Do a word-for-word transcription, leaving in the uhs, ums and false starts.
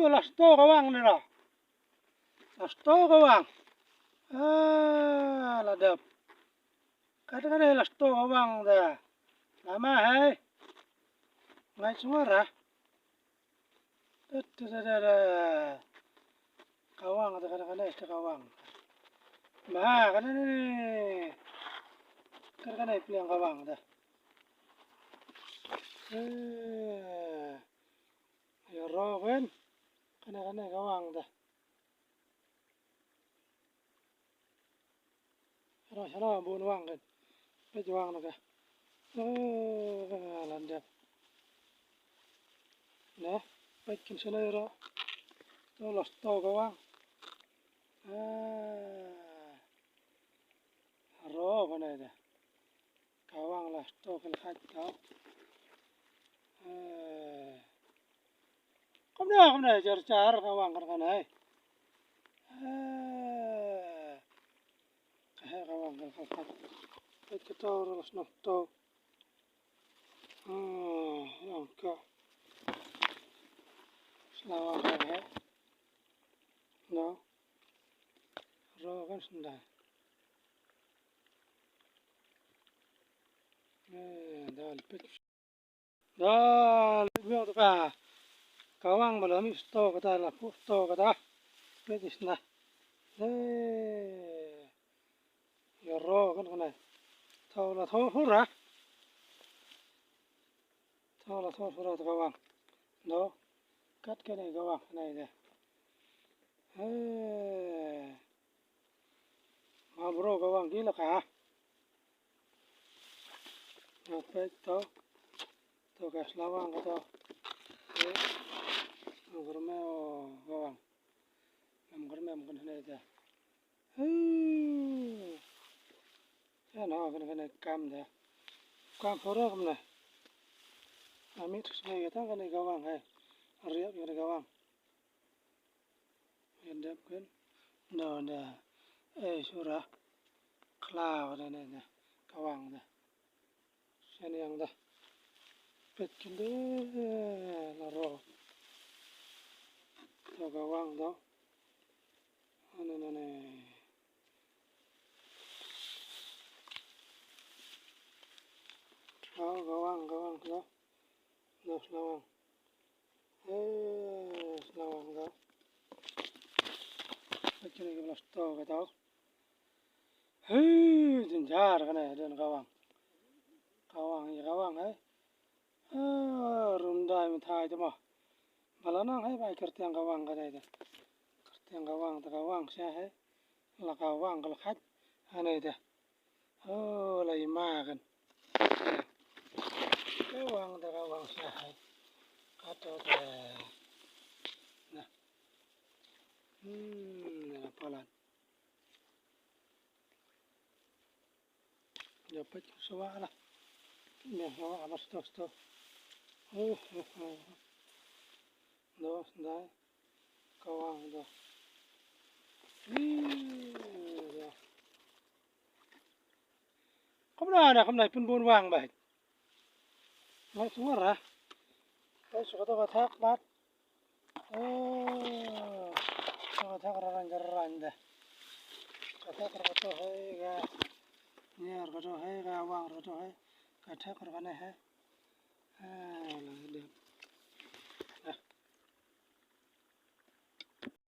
Ïoh la sto ka wang ne la. La sto ka wang. Ah, la dep. Kat kane la sto ka wang da. Lama hai. Ngai sngor ah. Da, da, da, da, da. Ka wang da, ka, ka, ka, ka wang. Ma, ka ne, ne, ne. Ka, ka ne pliang ka wang da. Eh. Ïaroh kan. Ka ne, ka ne ka wang da. Ro shano bun wang kan. Peit wang na ka. Eh, la dep. Ne, peit kin shano ro. To la sto ka wang. Ah. Ro ka ne da. Ka wang la sto ka la khat ka. Eh. Kumne, kumne, jar, jar, ka wang, ka, ka, nai. Eh, ka he, ka wang, ka, ka, ka. Ka, ka, to, ro, sno, to. Hmm, yang ka. Selawa, ka, he. No. Ro, kan, sendai. Eh, dal, pit. Dal, peit miaw ta ka. Ka wang ba la mih sto kata, la phuh sto kata. Peit isna. Eh. Ïaroh kan kane. Thaw la thaw hura. Thaw la thaw hura ta ka wang. No. Kat kane ka wang kane de. Eh. Ma bro ka wang ki la ka. Nga peit to. To ka sla wang ka to. Eh. Nga kyrme o ka wang. Ngam kyrme em kan hne ta. Hei. Ya na kan kan kam ta. Kam pura kam na. Amit sngai ta kan ka wang hai. Riap kan ka wang. Yan dep kan. No, no. Eh, sura. Khlaw da, da, da. Ka wang da. Shen yang da. Pet kin de la ro. To ka wang da. Ane, ane. Oh, ka wang, ka wang da. No, sla wang. Eh, sla wang da. Pet kin de la sto ka da. Hei, jynjar kane, don ka wang. Ka wang, ïa ka wang, hei. Ah, rum dai mynta ïa ma. Ba la nang, hei, ba kyrteng ka wang kane de. Kyrteng ka wang, ta ka wang sha, hei. La ka wang ka la khat. Ane de. Oh, la i ma kan. Ka wang, ta ka wang sha, hei. Ka to de. Na. Hmm, na palat. Ïa peit shuwa la. Ïa shuwa la sto sto. Oh, oh, oh. Dos, dai. Ka wang dos. Ih, ïa. Kumno na, kumno pynbun wang ba. Ngai sngor ah. Peit shu kato ka thak bad. Oh, ka thak rarang rarang de. Ka thak ra kato hei ka. Nyer kato hei ka wang kato hei. Ka thak ra kane hei. Ah,